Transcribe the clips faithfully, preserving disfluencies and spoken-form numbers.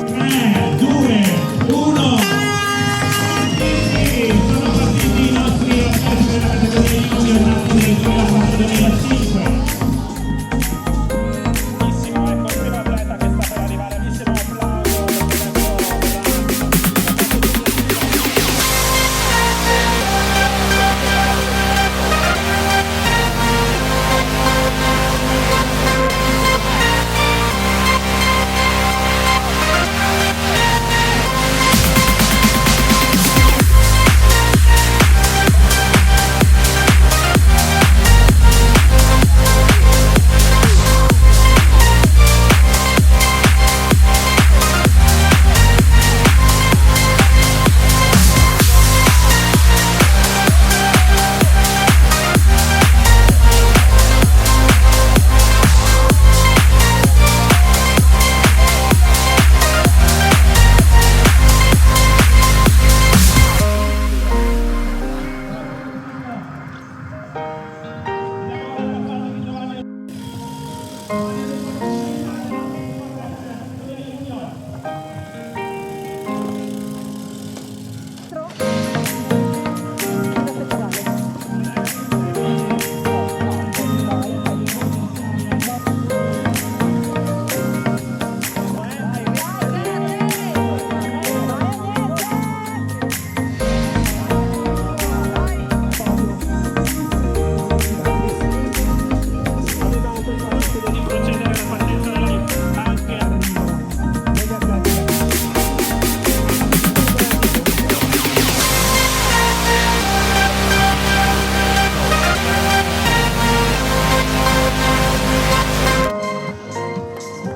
Tre, due, uno. Partiti, sono partiti i nostri atleti della categoria junior, nati nel duemilaquattro duemilacinque. Bravissimo, ecco il primo atleta che sta per arrivare, bravissimo, applauso.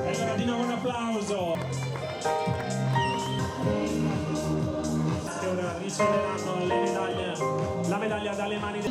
E alora, di novo un applauso. E ora riceveranno le medaglie, la medaglia dalle mani di